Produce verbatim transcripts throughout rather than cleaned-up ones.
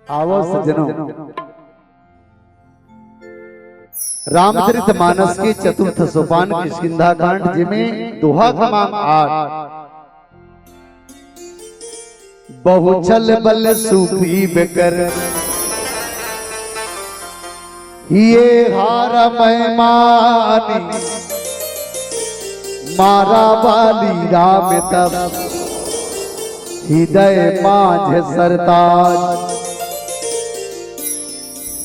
आवो सज्जनों, रामचरित मानस के चतुर्थ सोपान किष्किंधा कांड, जेमे दोहा क्रमांक आठ, बहु छल बल सुग्रीव कर, ये हार मैं मानी, मारा बाली राम तब, हृदय माझ सरताज।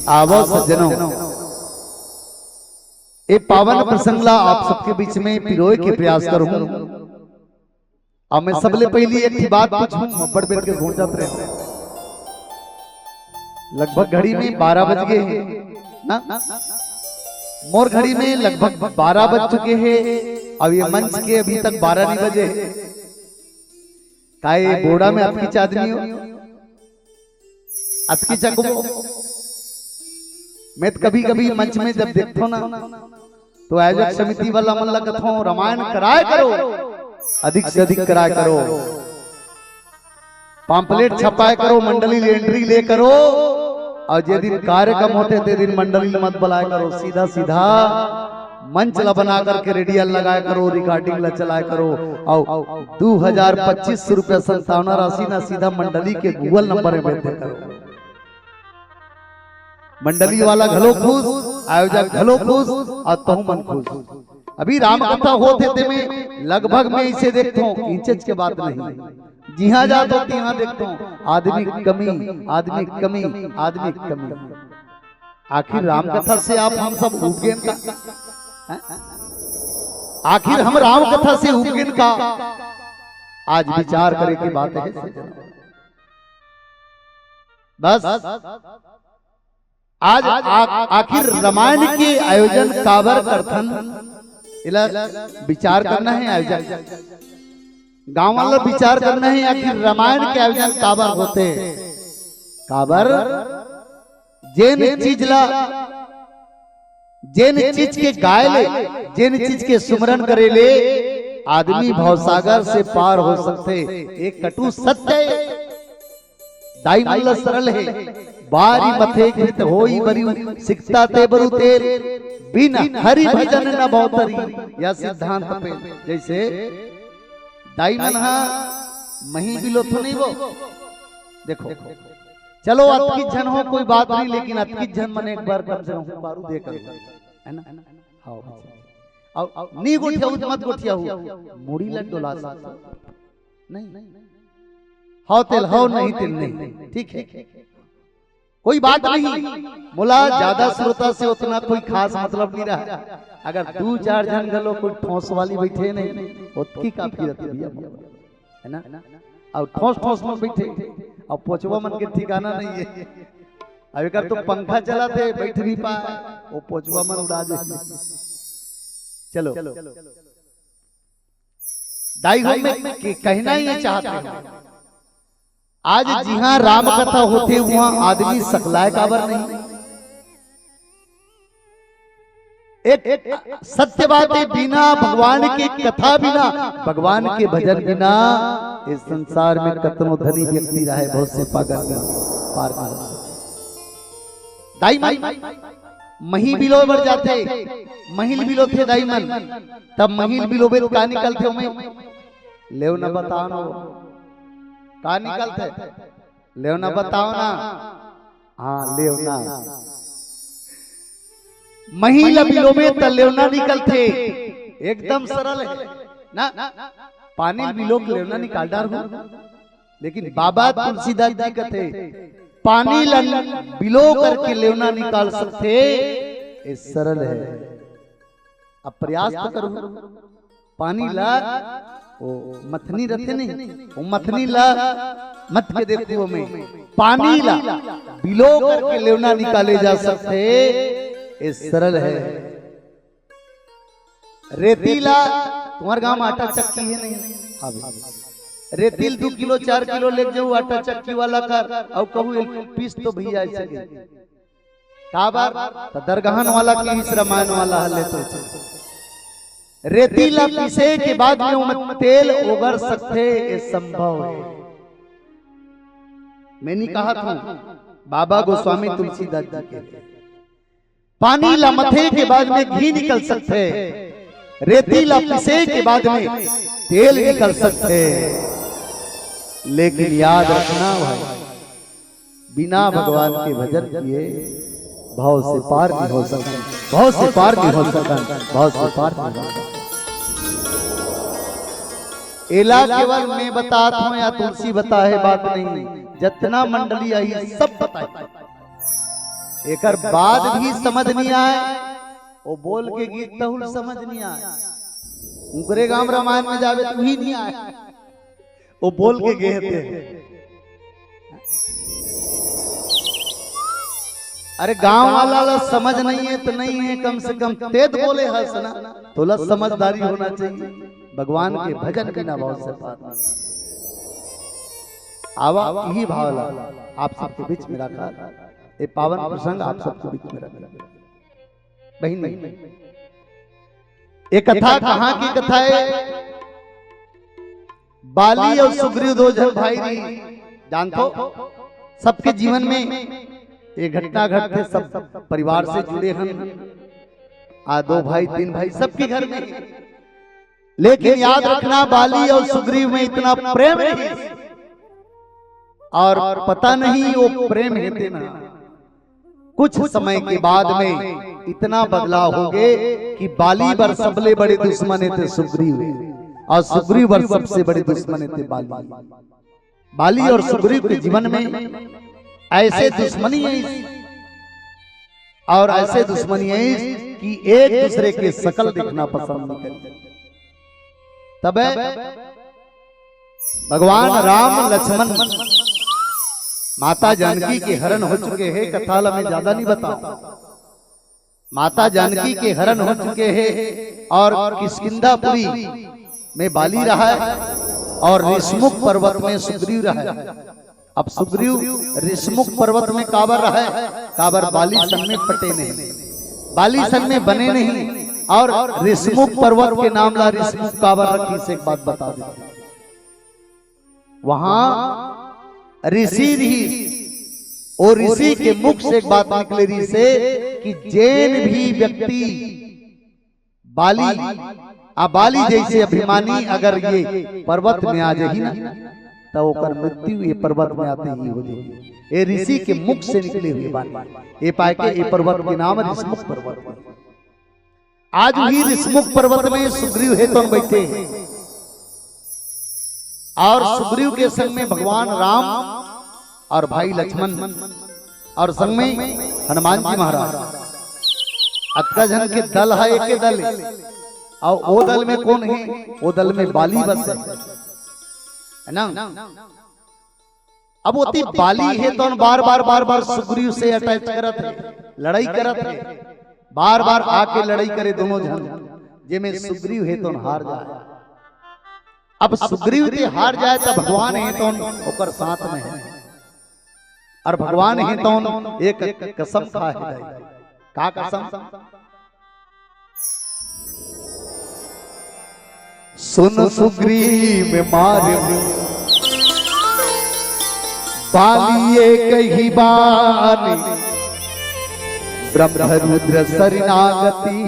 आवो सज्जनों, ए पावन प्रसंग ला आप सबके बीच में पिरोए के प्रयास करूं। अब मैं सबले पहली एक ठे बात पूछूं, अब्बड़ बेर के सोचत रहे। लगभग घड़ी में बारह बज गए हैं ना? मोर घड़ी में लगभग बारह बज चुके हैं। अब ये मंच के अभी तक बारह नहीं बजे हैं। का ये बोड़ा में अतकीच आदमी हो? अतकीच अकबो? मैं तो कभी-कभी मंच में जब देखथो ना, तो आयोजक समिति वाला मन ला कथो, "रामायण कराए करो, अधिक से अधिक कराए करो, पाम्पलेट छपाए करो, मंडली ले एंट्री ले करो, और जे दिन कार्यक्रम होथे, ते दिन मंडली ले मत बुलाए करो, सीधा सीधा मंच ला बना करके रेडियल लगाए करो, रिकॉर्डिंग ला चलाए करो, और दू हजार पच्चीस सौ रुपया संतावना राशि ना सीधा मंडली के गूगल नंबर में भेज दे करो।" मंडली वाला घलो खुश, आयोजक घलो खुश, और तहु मन खुश। अभी राम कथा होत हे, तेमे लगभग मैं इसे देखथो, इंचेच के बात नहीं, जिहां जाथो तिहां देखथो, आदमी कमी, आदमी कमी, आदमी कमी। आखिर राम कथा से आप हम सब उब गेन का? हैं? आखिर हम राम कथा से उब गेन का? आज विचार करे के बात है। बस आज आ-, आखिर रामायण के आयोजन काबर करथन, एला विचार करना है आयोजक। गांव वाला विचार करना है, आखिर रामायण के आयोजन काबर होथे, काबर जेन चीज ला, जेन चीज के गाय ले, जेन चीज के सुमरन करे ले आदमी भवसागर से पार हो सकथे। एक कटु सत्य हे। दाई मन ला सरल हे, बारी मथे घृत होई बरिउ, सिकता ते बरु तेल, बिन हरि भजन न भव तरी, या सिद्धांत पे। जैसे दाई मन हा मही बिलोथो नहीं वो। देखो, चलो अतकीच झन हो कोई बात नहीं, लेकिन अतकीच झन मन एक बार कम से कम हुंकारू दे करो, है ना? हाँ, और नहीं गोठियाहू तो मत गोठियाहू, मुड़ी ला डोला सकथो। नहीं। हव तेल हव, नहीं तेल नहीं। ठीक है, कोई बात नहीं। मोला ज्यादा श्रोता से उतना कोई खास मतलब नहीं रहा। अगर दू चार झन घलो कोई ठोस वाली बैठे नहीं, ओतकी काफी रहती भैया। है ना? अउ ठोस ठोस मन बैठे, अउ पोचवा मन के ठिकाना नहीं है। अब एकर तो पंखा चलत हे, बैठ नहीं पाए, वो पोचवा मन उड़ा दे। चलो, दाई हो, मैं के-, कहना ये चाहत हूँ, आज जिहाँ राम कथा होथे, उहाँ आदमी सकलाय काबर नहीं? एक सत्य बात हे, बिना भगवान के कथा बिना, भगवान के भजन बिना, इस संसार में कतनो धनी व्यक्ति रहे, बहुत से पागल में पार नहीं हो सकते। दाई मन मही बिलोय बर जाथे, महिल बिलोथे दाई मन, तब महिल बिलोबे त का निकलथे ओमे? लेव न बताओ न, का निकलथे? लेव न बताओ ना। हाँ, लेवना। मही ल बिलोबे त लेवना निकलथे, एकदम सरल हे ना। पानी ल बिलो के लेवना निकाल डारहू, लेकिन बाबा तुलसीदास जी कथे, पानी ल बिलो करके लेवना निकाल सकथे, ये सरल हे। अब प्रयास तो करूँ, पानी ला, वो मथनी रथे नहीं, वो मथनी ला मथ के देखो में, पानी ला बिलो करके लेवना निकाले जा सकथे, ये सरल हे। रेती ला, तुम्हर गांव में आटा चक्की हे नहीं? अब रेती ल दू किलो, चार किलो लेके जाऊ आटा चक्की वाला कर, अउ कहू, "एक पीस तो भैया ऐसे दे।" काबर? त दरगहन वाला के इस रामायण वाला हले तो। रेती ला पीसे के बाद में ओमा तेल ओगर सकथे, ये संभव हे। मैं नहीं कहत हूँ, बाबा गोस्वामी तुलसीदास जी के, पानी ला मथे के बाद में घी निकल सकथे, रेती ला पिसे के बाद में तेल निकल सकथे। लेकिन याद रखना भाई, बिना भगवान के भजन किए भव से पार नहीं हो सकता, भव से पार नहीं हो सकता, भव से पार नहीं हो सकता। एला केवल मैं बतात हूँ या तुलसी बता हे, बात नहीं, जतना मंडली आई सब बताए। एकर बाद भी समझ नहीं आए, वो बोल के गीत तहुल समझ नहीं आए। उनकरे गांव रामायण में जावे तो ही नहीं आए, वो बोल के गए थे। अरे गांव वाला ला समझ नहीं है तो नहीं है, कम से कम तेद बोले हस ना, तोला समझदारी होना चाहिए। भगवान के भजन बिना भव से पार नहीं। आवा यही भाव ला आप सबके बीच में रखा, ये पावन प्रसंग आप सबके बीच में रखा। बहिनी, ये कथा कहाँ की कथा है? बाली और सुग्रीव दो झन भाई रही, जानथो, सबके जीवन में ये घटना घटथे, सब परिवार से जुड़े हन। आ दो भाई, तीन भाई, सबके घर में। लेकिन याद रखना, बाली और सुग्रीव में इतना प्रेम रही, और पता नहीं वो प्रेम हेते ना, कुछ समय के बाद में इतना बदलाव हो गए कि बाली बर सबले बड़े दुश्मन हे ते सुग्रीव हे, और सुग्रीव बर सबसे बड़े दुश्मन हे ते बाली। बाली और सुग्रीव के जीवन में ऐसे दुश्मनी है, और ऐसे दुश्मनी है कि एक दूसरे के शकल देखना पसंद नहीं करते। तबे भगवान राम लक्ष्मण माता जानकी के हरण हो चुके हैं, कथा ला मैं ज्यादा नहीं बताऊं। माता जानकी के हरण हो चुके हैं और किष्किंधापुरी में बाली रहा है और ऋषमुख पर्वत में सुग्रीव रहा है। अब सुग्रीव ऋषमुख पर्वत में काबर रहा है, काबर बाली संग में पटे नहीं, बाली संग में बने नहीं, और ऋषमुख पर्वत के नाम ला ऋषमुख काबर रखिस एक बात बता देते। वहां ऋषि रहिस, वो ऋषि के मुख से एक बात निकले रहिस हे कि जेन भी व्यक्ति बाली, आ बाली जैसे अभिमानी अगर ये पर्वत में आ जाही ना, तो ओकर मृत्यु ये पर्वत में आते ही हो जाही। ये ऋषि के मुख से निकले हुए बात, ये पाए के ये पर्वत के नाम ऋषमुख पर्वत है। आज भी ऋषमुख पर्वत में सुग्रीव हे तो बैठे हैं, और सुग्रीव के संग में भगवान राम और भाई लक्ष्मण और संग में हनुमान जी महाराज। अतका झन के दल है, एक के दल है। और वो दल में कौन है? वो दल में बाली बस है, है ना? अब ओती बाली हे तो बार बार बार बार सुग्रीव से अटैक करत हे, लड़ाई करत हे, बार बार आके लड़ाई करे दोनों झन, जेमे सुग्रीव हे तो हार जाए। अब सुग्रीव ते हार जाए तो भगवान हे तो ओकर साथ में है, और भगवान हे तो एक कसम खा है। का कसम? सुन सुग्रीव मारे बालिए कही बान, ब्रह्म रुद्र सरनागति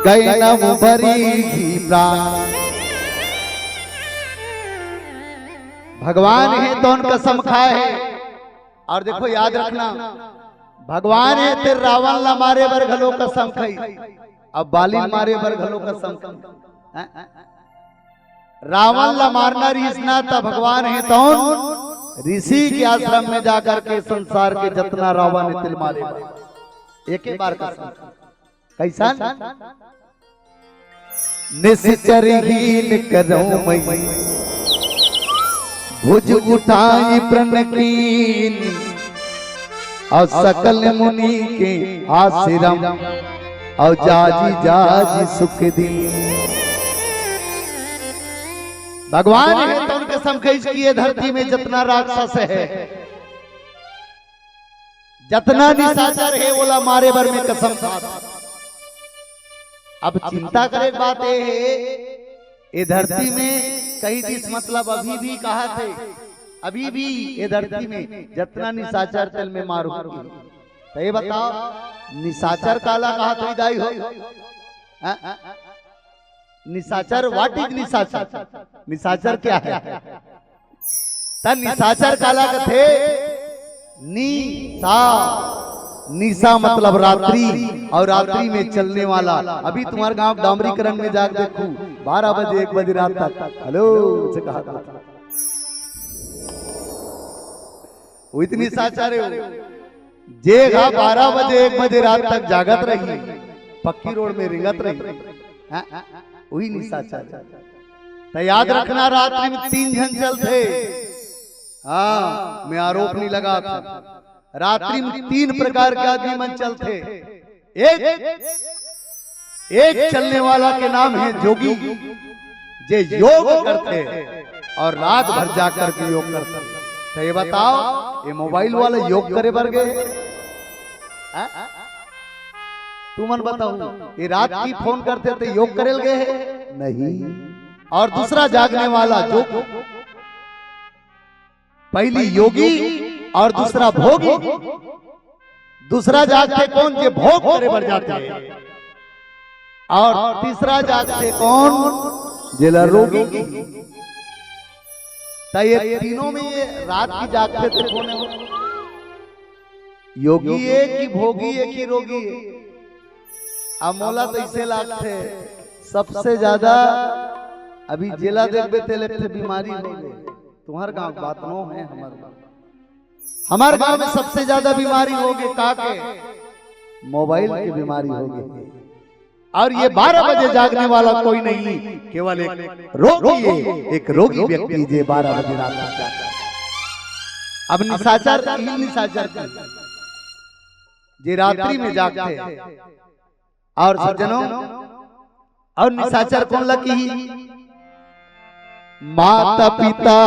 गए नम भरी ही प्राण। भगवान हे तौन कसम खाए हे। और देखो, याद रखना, भगवान हे ते रावण ला मारे बर घलो कसम खाई, अब बाली मारे बर घलो कसम खाई। हैं? रावण ला मारना रिहिस ना, त भगवान हे तौन ऋषि के आश्रम में जाकर के संसार के जतना रावण हे तिल मारे बर। एक ही बार कसम। कैसन? निश्चर हीन करौं मैं भुज उठाई प्रण कीन, और सकल मुनि के आश्रम और जाजी जाजी सुख दीन। भगवान हे तौन कसम खइस कि ये धरती में जतना राक्षस हे, जतना निशाचर हे, ओला मारे बर में कसम खात। अब चिंता करे के बात ये हे, ये धरती में कई दिस, मतलब अभी भी कहा थे अभी भी ये धरती में जतना निशाचर तेल में मारू। तो ये बताओ, निशाचर काला कहा तो दाई हो? हाँ? निशाचर, what is निशाचर? निशाचर क्या है? त निशाचर काला कथे? निशा। निशा मतलब रात्रि, और रात्रि में चलने वाला। अभी तुम्हारे गांव डामरीकरण में जाके देखू, बारह बजे, एक बजे रात तक हेलो से कहा था। वो इतनी निशाचर है वो। जे हा बारह बजे, एक बजे रात तक जागत रही, पक्की रोड में रिंगत रही, हाँ, वही निशाचर है। तो याद रखना, रात्रि में तीन झन चलथे। हाँ, मैं आरोप नहीं लगा था। रात्रि में तीन प्रकार के आदमी मन चलथे। एक, एक चलने वाला के नाम है जोगी, जे योग करथे और रात भर जा करके योग करथे। तो ये बताओ, ये मोबाइल वाला योग करे बर गए? हाँ? तुमन बताओ, ये रात की फोन करथे त योग करे ल गए हे? नहीं। और दूसरा जागने वाला जो पहली योगी और दूसरा भोगी। दूसरा जागथे कौन? जे भोग करे बर जाथे। और तीसरा जागथे कौन? जेला रोगी। त ये तीनों में ये रात की जागथे ते कौन है? योगी है कि भोगी है कि रोगी है? अब मोला तो इसे लागथे सबसे ज्यादा अभी जेला देखबे ते लगथे बीमारी हो गए। तुम्हार गांव बात नो है, हमार गांव, हमार गांव में सबसे ज्यादा बीमारी हो गए का के? मोबाइल की बीमारी हो गई। और ये बारह बजे जागने वाला कोई नहीं, केवल एक रोगी है, एक रोगी व्यक्ति जे बारह बजे रात में जागता है। अब निशाचर, ई निशाचर की, जे रात्रि में जागते हैं। और सज्जनों, और निशाचर कौन लगी? माता पिता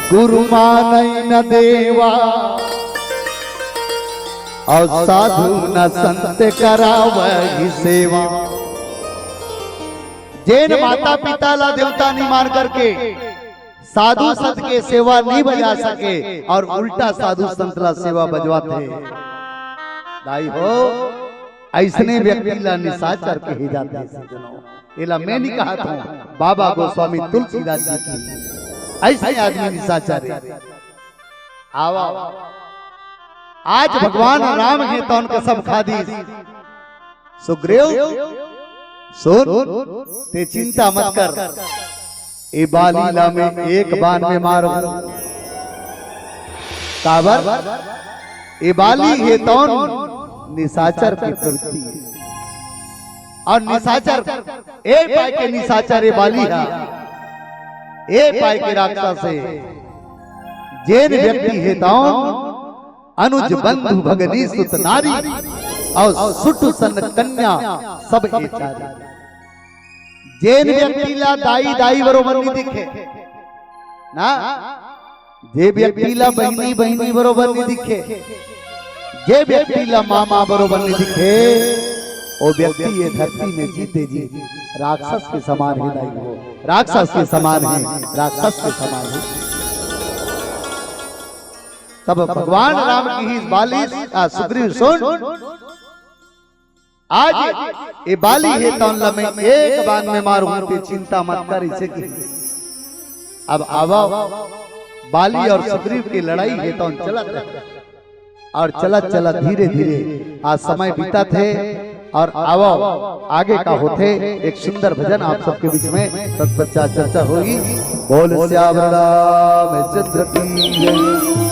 गुरु मानई न देवा, और साधु न संत करावही सेवा। जेन माता पिता ला देवता नहीं मान करके साधु संत के सेवा नहीं बजा सके और उल्टा साधु संत ला सेवा बजवाथे। दाई हो, ऐसने व्यक्ति ला निशाचर कहे जाथे सज्जनों। एला मैं नहीं कहा था, बाबा गोस्वामी तुलसीदास जी की। ऐसे आदमी निशाचर है। आवा, आज भगवान राम हे तौन कसम खादी। सुग्रीव, सुन, ते चिंता मत कर। ए बाली ला मैं एक बाण में मारूं। काबर? ए बाली हे तौन निशाचर की प्रवृत्ति है। और निशाचर, ए पाय के निशाचर ए बाली हा, ए पाय के राक्षस है। जेन व्यक्ति हे तौन अनुज बंधु भगनी सुत नारी, और सुत सन कन्या सब ए चारी। जेन व्यक्ति ला दाई दाई बरोबर नहीं दिखे ना, जे व्यक्ति ला बहिनी बहिनी बरोबर नहीं दिखे, जे व्यक्ति ला माँ माँ बरोबर नहीं दिखे, वो व्यक्ति ये धरती में जीते जी राक्षस के समान ही नहीं हो, राक्षस के समान है, राक्षस के समान है। तब भगवान राम की ही बाली, आ, सुग्रीव सुन, आज ए बाली हे तौन ला मैं एक बाण में मारूं, ते चिंता मत कर, इसे की। अब आवा, बाली और सुग्रीव की लड़ाई हे तौन चलत है, और चलत चलत धीरे धीरे आज समय बीतत है, और आवा आगे का होथे एक सुंदर भजन आप सबके बीच में तत्पश्चात चर्चा होगी। बोल सियावर रामचंद्र की जय।